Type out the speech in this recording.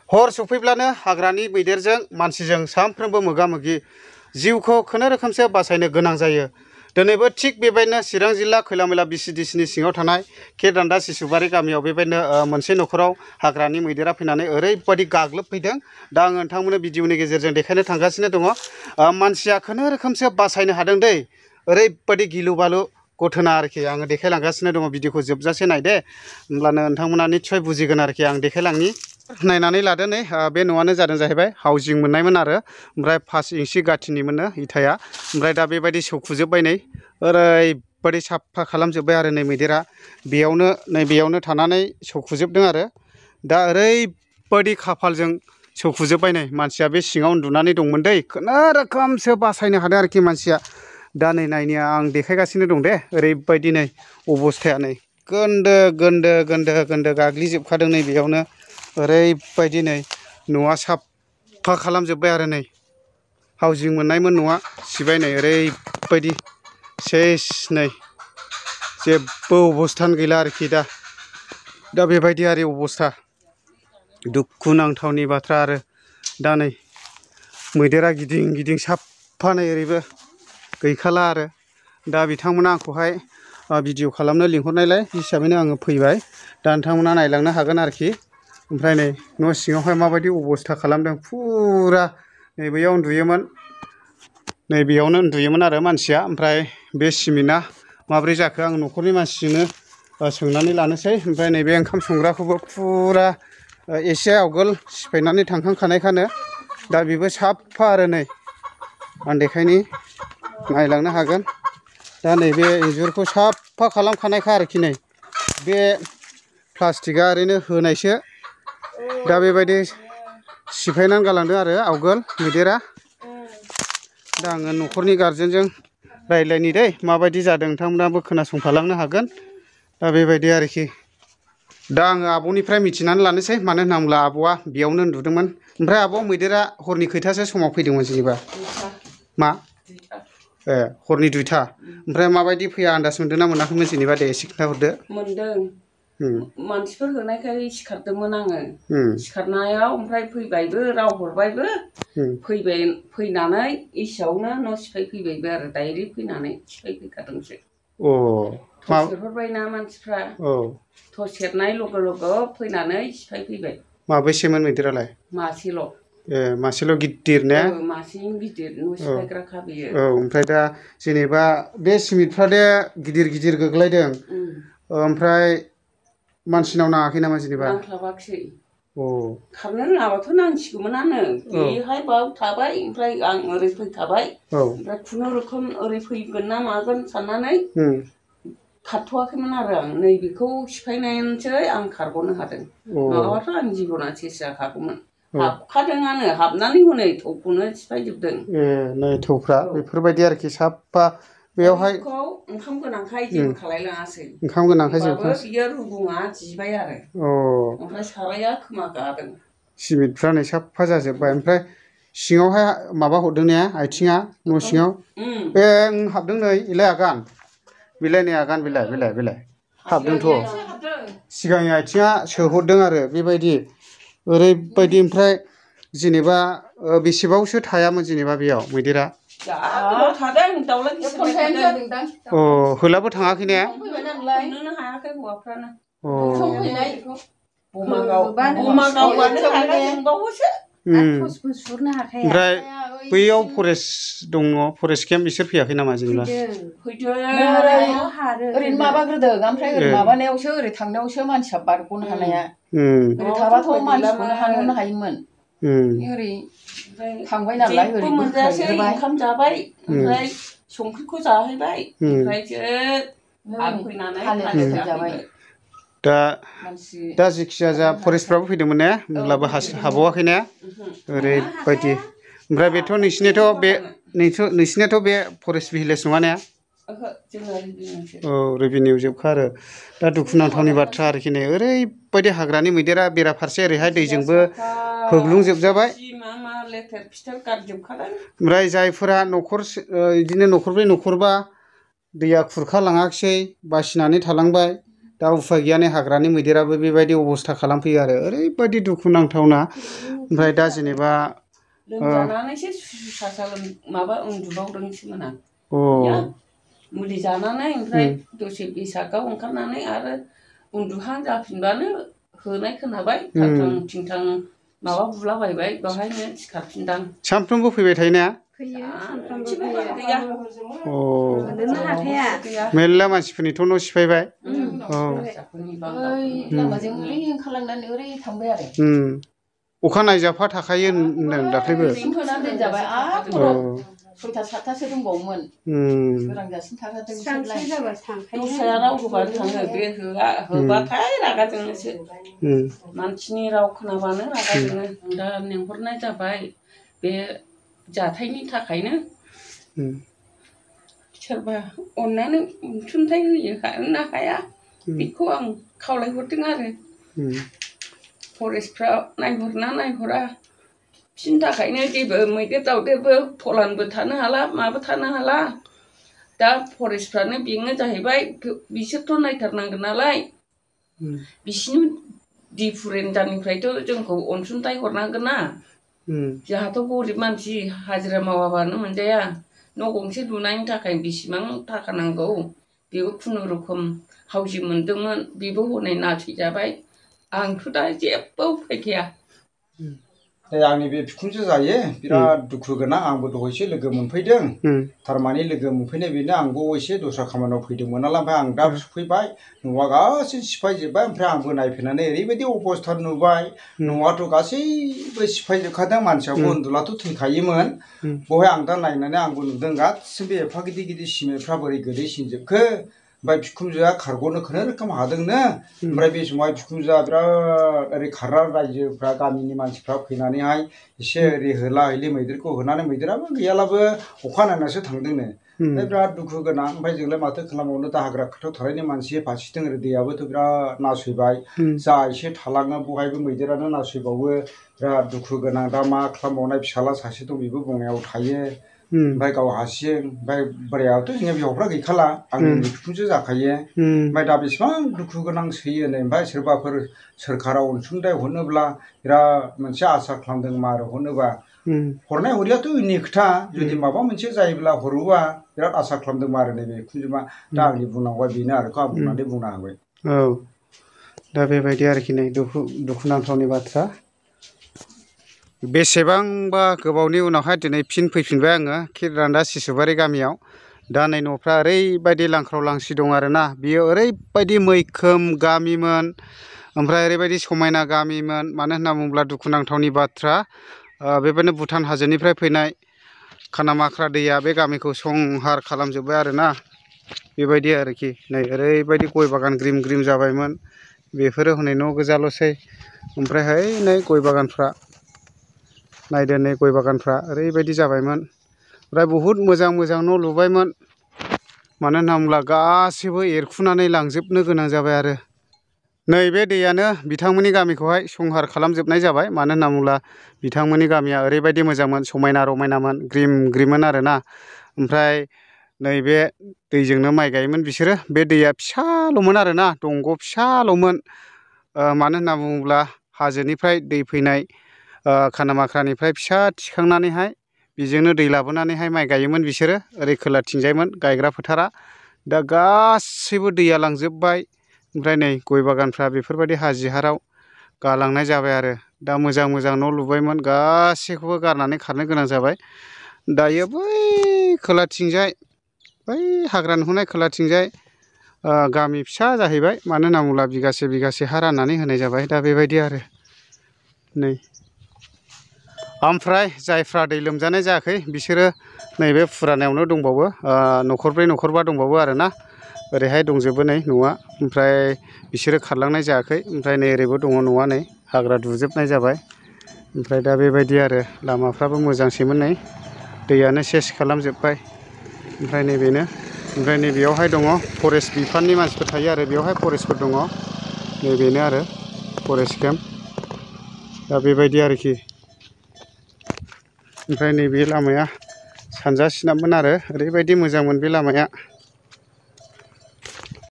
हर सफैब्लानो हाग्रानि मैदेरजों मानसिजों सानफ्रोमबो मोगा मोगि जिउखौ खुनुरोखोमसो बासायनो गोनां जायो। दिनैबो थिग बेबायदिनो चिरां जिल्ला खैलामैला बिसिडिसिनि सिङाव थानाय खेदान्दा सिसुबारि गामियाव बेबायदिनो मोनसे न'खराव हाग्रानि मैदेरा फैनानै ओरैबायदि गाग्लोबफैदों। दा आं नोंथांमोननो भिडिअनि गेजेरजों देखायनो थांगासिनो दङ। मानसिया खुनुरोखोमसो बासायनो हादों दै, ओरैबायदि गिलु बालु घटना आरोखि। आङो देखायलांगासिनो दङ, भिडिअखौ जोबजासे नायदे, होमब्लानो नोंथांमोना निस्सय बुजिगोन आरोखि। आं देखायलांनि, नायनानै लादो। नै बे न'आनो जादों जाहैबाय हाउजिं मोननायमोन आरो, ओमफ्राय 5 इन्सि गाथिनिमोननो इथाया। ओमफ्राय दा बेबायदि सौखुजोब्बाय, नै ओरैबायदि साफा खालामजोब्बाय आरो नै मैदेरा बेयावनो थानानै सौखुजोबदों आरो। दा ओरैबायदि खाफालजों सौखुजोब्बाय, नै मानसिया बे सिङाव उन्दुनानै दंमोन दै, खुनुरोखोमसो बासायनो हादों आरोखि मानसिया। दा नै नायनि, आं देखायगासिनो दं दे, ओरैबायदि नै अबस्थाया नै गोन्दो गोन्दो गोन्दो गोन्दो गाग्लिजोबखादों नै बेयावनो। ओरैबायदि नै न'आ साफा खालामजोब्बाय आरो नै हाउजिं मोननायमोन न'आ सिबाय, नै ओरैबायदि सेस, नै जेबो अबस्थानो गैला आरोखि। दा बेबायदि आरो अबस्था, दुखुनांथावनि बाथ्रा आरो। दा नै मैदेरा गिदिं गिदिं साफा नै ओरैबो गैखाला आरो। दा बिथांमोना आंखौहाय भिडिअ खालामनो लिंहरनायलाय हिसाबैनो आङो फैबाय। दा नोंथांमोना नायलांनो हागोन आरोखि। ओमफ्राय नै न' सिङावहाय माबायदि अबस्था खालामदों, फुरा नै बैयाव उन्दुयोमोन, नै बेयावनो उन्दुयोमोन आरो मानसिया। ओमफ्राय बे सिमिटआ माब्रै जाखो आं न'खरनि मानसिजोंनो सोंनानै लानोसै। ओमफ्राय नैबे ओंखाम संग्राखौबो फुरा एसे आवगोल सिफायनानै थांखांखानायखानो दा बेबो साफा आरो। नै आं देखायनि, नायलांनो हागोन। दा नैबे इन्जुरखौ साफा खालामखानायखा आरोखि। नै बे प्लास्टिकआ ओरैनो होनायसो, दा बेबायदि सिफायनानै गालांदों आरो आवगोल मैदेरा। दा आङो न'खरनि गारजेनजों रायज्लायनि दै, माबायदि जादों नोंथांमोनाबो खोनासंफालांनो हागोन। दा बेबायदि आरोखि। दा आङो आब'निफ्राय मिथिनानै लानोसै, मानो होनना बुङोब्ला आब'आ बेयावनो उन्दुदोंमोन। ओमफ्राय आब' मैदेरा हरनि खैथासो समाव फैदोंमोन जेनेबा? मा ए, हरनि 2टा। ओमफ्राय माबायदि फैया आन्दाज मोनदोंना मोनाखैमोन जेनेबा? दे एसे खोन्थाहरदो। मोनदों, मानसिफोर होनायखाय सिखारदोंमोन आङो। सिखारनायाव ओमफ्राय फैबायबो, राव हरबायबो, फैनानै एसेयावनो न' सिफायफैबायबो आरो। डाइरेक्ट फैनानै सिफायफैखादोंसो। थर्स सेरहरबायना मानसिफ्रा, थर्स सेरनाय लगे लगे फैनानै सिफायफैबाय। माबैसेमोन मैदेरालाय? मासेल'। ए, मासेल' गिदिर ने? मासेनो गिदिर, न' सिफायग्राखा बेयो। ओमफ्राय दा जेनेबा बे सिमिटफ्रा दे गिदिर गिदिर गोग्लैदों, ओमफ्राय मानसिनाव नाङाखै नामा जेनेबा? नांस्लाबाखिसै। खारनो रोङाबाथ' नांसिगौमोनानो। बेहाय बाव थाबाय, ओमफ्राय आं ओरै फैखाबाय। ओमफ्राय खुनुरुखुम ओरै फैगोन ना मागोन साननानै खारथ'वाखैमोन आरो आं। नैबेखौ सिफायनायसै आं खारग'नो हादों, नङाबाथ' आं जिबना सेस जाखागौमोन। हाबखादोंआनो, हाबनानै हनै थौखौनो सिफायजोबदों। नै थौफ्रा बेफोरबायदि आरोखि साफा। बेयावहाय ओंखाम गोनांखाय जेबो खालायलाङासै। ओंखाम गोनांखाय जेबो खालायाखै, बियो रुगुङा जिबाय आरो। ओमफ्राय साराया खोमा गादों। सिमिटफ्रा नै साफा जाजोब्बाय। ओमफ्राय सिङावहाय माबा हरदों ने, आथिङा न' सिङाव? बे हाबदों नै, इलाय आगान, बिलाइ नै आगान, बिलाइ हाबदोंथ'। सिगांनि आथिङा सोहरदों आरो बेबायदि, ओरैबायदि। ओमफ्राय जेनेबा बेसेबांसो थायामोन जेनेबा बेयाव मैदेरा? थादों, दाउला गिसिरबाय। होलाबो थाङाखै ने? हमनोनो हायाखै हौवाफ्रानो। बमा गावबानो रागा जोंबावोसो। ओमफ्राय बैयाव फरेस्ट दङ, फरेस्ट केम्प, बिसोर फैयाखै नामा जेनेबा? फैदों, ओरैनो माबाग्रोदों, ओमफ्राय ओरै माबानायावसो, ओरै थांनायावसो मानसिया बारग'नो हानाया। ओरै थाबाथ' मानसिखौनो हानहरनो हायोमोन। ओरै थांबाय नालाय, ओरै मोनजायासै, ओंखाम जाबाय, ओमफ्राय संख्रिखौ जाहैबाय, ओमफ्रायसो आं फैनानै जाबाय। दा जेखिया जा फरेस्टफ्राबो फैदोंमोन ने? होमब्लाबो हाबावाखै ने? ओरैबायदि। ओमफ्राय बेथ' नोंसिनियाथ' बे फरेस्ट भिलेज नङा ने? रेभिनिउ जोबखा आरो। दा दुखुनांथावनि बाथ्रा आरोखि। नै ओरैबायदि हाग्रानि मैदेरा बेराफारसे ओरैहाय दैजोंबो होग्लुंजोबजाबाय। ओमफ्राय जायफोरा न'खर बिदिनो न'खरब्रै न'खरबा दैया खुरखालाङाखिसै, बासिनानै थालांबाय, दा उफाय गैया नै हाग्रानि मैदेराबो बेबायदि अबस्था खालामफैयो आरो ओरैबायदि दुखुनांथावना ओमफ्राय दा जेनेबा लोमजानानैसो सासा माबा उन्दुबावदोंसोमोन आं मुलि जानानै ओमफ्राय दसे बैसागाव ओंखारनानै आरो उन्दुहां जाफिनबानो होनाय खोनाबाय थांथां थिंथां माबा बुलाबायबाय बेवहायनो सिखारफिनदां सानफ्रोमबो फैबाय थायोना फैयो सानफ्रामबो गैया मोनोनो हाखाया मेरला मानसिफोरनिथ' न' सिफायबाय लामाजों ओरै ओंखारलांनानै ओरै थांबाय आरो अखा नायजाफा थाखायो होनदों दाख्लैबो होनानै दोनजाबाय आरो 6टा 7टासो दंबावोमोन सोरांजासिम थाखादों दस्राया राव होबानो थाङो बे होआ होबाथाय रागा जोङोसो मानसिनि राव खोनाबानो रागा जोङो दा लेंहरनाय जाबाय बे जाथायनि थाखायनो सोरबा अननानै अनसुंथाइ होयो ना हाया बेखौ आं खावलायहरदों आरो फरेस्टफ्रा नायहरना नायहरा बिनि थाखायनो जेबो मैदेर दावदेरबो फलानबो थानो हाला माबो थानो हाला दा फरेस्टफ्रानो बेङो जाहैबाय बिसोरथ' नायथारनांगोन नालाय बिसिनि डिफु रेन्जारनिफ्रायथ' जोंखौ अनसुंथाइ हरनांगोन ना जोंहाथ' गरिब मानसि हाजिरा मावाबानो मोनजाया न' गंसे लुनायनि थाखाय बेसेबां थाखा नांगौ बेबो खुनुरुखुम हाउसिं मोनदोंमोन बेबो हनै नासयजाबाय आंथ' दा जेबो उफाय गैया आंनि बे बिखुनजो जायो बिराद दुखु गोनां आंबो दहायसो लोगो मोनफैदों थारमाने लोगो मोनफैनाय बेनो आंबो एसे दस्रा खामानियाव फैदोंमोन नालाय ओमफ्राय आं दा सफैबाय न'आ गासै सिफायजोब्बाय ओमफ्राय आंबो नायफैनानै ओरैबायदि अबस्था नुबाय न'आथ' गासैबो सिफायजोबखादों मानसियाबो उन्दुलाथ' थैखायोमोन बहाय आं दा नायनानै आंबो नुदों गासिबो एफा गिदिर गिदिर सिमेन्टफ्रा बोरै गोलैसिनजोबखो ओमफ्राय बिखुनजोआ खारग'नो खुनुरुखुम हादोंनो ओमफ्राय बे समाव बिखुनजोआ बिराद ओरै खारना रायजोफ्रा गामिनि मानसिफ्रा फैनानैहाय एसे ओरै होला हैलि मैदेरखौ होनानै मैदेराबो गैयालाबो अखा नायनासो थांदोंनो ओमफ्राय बिराद दुखु गोनां ओमफ्राय जोंलाय माथो खालामबावनो दा हाग्रा खाथियाव थानायनि मानसि फारसेथिं ओरै दैयाबोथ' बिराद नासयबाय जा एसे थालाङो बहायबो मैदेरानो नासयबावो बिराद दुखु गोनां दा मा खालामबावनाय फिसाला सासे दं बेबो बङाइयाव थायो ओमफ्राय गाव हारसिं ओमफ्राय बोरायाथ' जोंनिया बिहावफ्रा गैखाला आंनि बिखुनजो जाखायो ओमफ्राय दा बेसेबां दुखु गोनां सैयो नै ओमफ्राय सोरबाफोर सोरखाराव अनसुंथाइ हरनोब्ला बिराद मोनसे आसा खालामदों आरो हरनोबा हरनाय हरियाथ' उननि खोथा जुदि माबा मोनसे जायोब्ला हरोबा बिराद आसा खालामदों आरो नैबे बिखुनजोआ दा आंनि बुंनांगौआ बेनो आरो आं बुंनानै बुंना होबाय दा बेबायदि आरोखि नै दुखुनांथावनि बाथ्रा बेसेबांबा गोबावनि उनावहाय दिनै फिन फैफिनबाय आङो खिररान्दा सिसुबारि गामियाव दा नै न'फ्रा ओरैबायदि लांख्राव लांसि दं आरोना बियो ओरैबायदि मैखोम गामिमोन ओमफ्राय ओरैबायदि समायना गामिमोन मानो होनना बुङोब्ला दुखुनांथावनि बाथ्रा बेबायदिनो भुटान हाजोनिफ्राय फैनाय खानामाख्रा दैया बे गामिखौ संहार खालामजोब्बाय आरोना बेबायदि आरोखि नै ओरैबायदि गय बागान ग्रिम ग्रिम जाबायमोन बेफोरो हनै न' गोजाल'सै ओमफ्रायहाय नै गय बागानफ्रा नायदो नै गय बागानफ्रा ओरैबायदि जाबायमोन ओमफ्राय बहुद मोजां मोजां न' लुबायमोन मानो होनना बुङोब्ला गासैबो एरखुनानै लांजोबनो गोनां जाबाय आरो नैबे दैयानो बिथांमोननि गामिखौहाय संहार खालामजोबनाय जाबाय मानो होनना बुङोब्ला बिथांमोननि गामिया ओरैबायदि मोजांमोन समायना रमायनामोन ग्रिम ग्रिममोन आरोना ओमफ्राय नैबे दैजोंनो माइ गायोमोन बिसोरो बे दैया फिसाल'मोन आरोना दंग' फिसाल'मोन मानो होनना बुङोब्ला हाजोनिफ्राय दै फैनाय खानामाख्रानिफ्राय फिसा थिखांनानैहाय बेजोंनो दै लाबोनानैहाय माइ गायोमोन बिसोरो ओरै खोलाथिंजायमोन गायग्रा फोथारा दा गासैबो दैया लांजोब्बाय ओमफ्राय नै गय बागानफ्रा बेफोरबायदि हाजिहाराव गालांनाय जाबाय आरो दा मोजां मोजां न' लुबायमोन गासैखौबो गारनानै खारनो गोनां जाबाय दायो बै खोलाथिंजाय बै हाग्रा नुहुरनाय खोलाथिंजाय गामि फिसा जाहैबाय मानो होनना बुङोब्ला बिगासे बिगासे हा राननानै होनाय जाबाय दा बेबायदि आरो नै ओमफ्राय जायफ्रा दै लोमजानाय जायाखै बिसोरो नैबे फुरानायावनो दंबावो न'खरब्रै न'खरबा दंबावो आरोना ओरैहाय दंजोबो नै न'आ ओमफ्राय बिसोरो खारलांनाय जायाखै ओमफ्राय नै ओरैबो दङ न'आ नै हाग्रा दुजोबनाय जाबाय ओमफ्राय दा बेबायदि आरो लामाफ्राबो मोजांसैमोन नै दैयानो सेस खालामजोब्बाय ओमफ्राय नैबेनो ओमफ्राय नैबेयावहाय दङ फरेस्ट बिफाननि मानसिफोर थायो आरो बेवहाय फरेस्टफोर दङ नैबेनो आरो फरेस्ट केम्प दा बेबायदि आरोखि ओमफ्राय नैबे लामाया सानजा सोनाबमोन आरो ओरैबायदि मोजांमोन बे लामाया